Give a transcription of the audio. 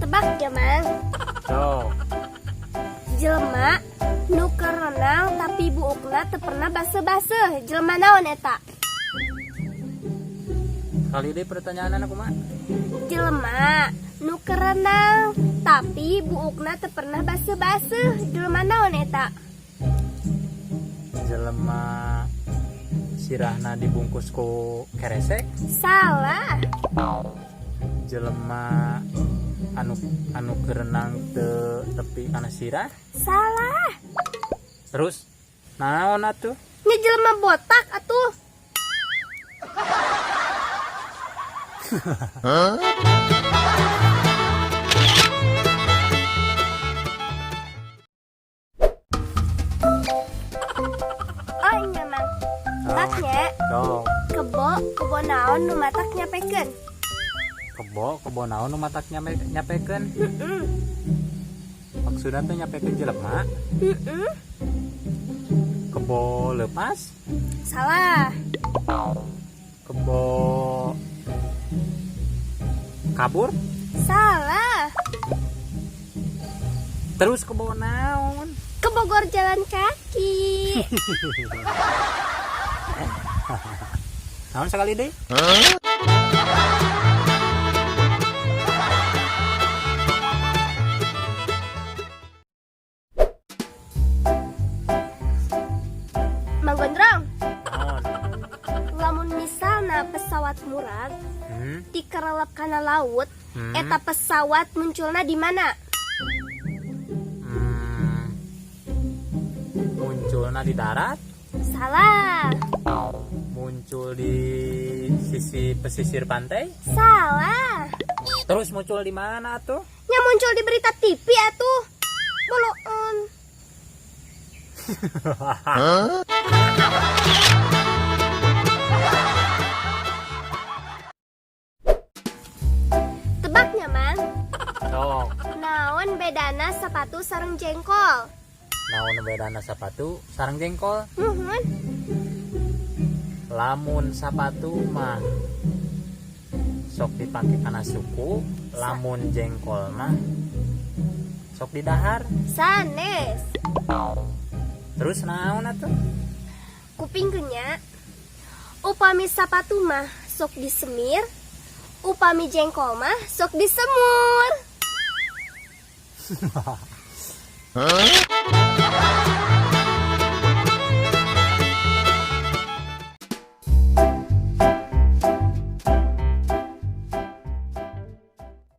Tebak ya, Mang. Sok. Jelema nu keur renang tapi buukna teu pernah baseuh-baseuh. Jelema naon eta? Kali deui pertanyaan aku mah. Jelema nu keur renang tapi buukna teu pernah baseuh-baseuh. Jelema naon eta? Jelema sirahna dibungkus ku keresek. Salah. Jelema anu anu keur renang teu tepi kana sirah. Salah. Terus naon atuh? Nya jelema botak atuh. Oh iya, Mang. Tebaknya. Sok. Kebo, kebo naon nu matak nyapekeun? Kebo, kebo naon nu matak nyapekeun? Heeh. Maksudna teh nyapekeun jelema? Heeh. Kebo lepas? Salah. Kebo kabur? Salah. Terus kebo naon? Ke Bogor jalan kaki. Naon sekali deui? Mang Gondrong, Naon? Lamun misalna pesawat murag dikerelep kana laut, eta pesawat munculna di mana? Munculna di darat? Salah. Muncul di sisi pesisir pantai? Salah. Terus muncul di mana tuh? Nya muncul di berita TV atuh. Boloon. Tebaknya, Mang. Sok. Naon bedana sepatu sareng jengkol? Naon bedana sepatu sareng jengkol? Muhun. Lamun sepatu mah sok dipake kana suku, lamun jengkol mah sok didahar. Sanes. Terus naon atuh? Kupingkeun nya. Upami sapatu mah sok disemir, upami jengkol mah sok disemur.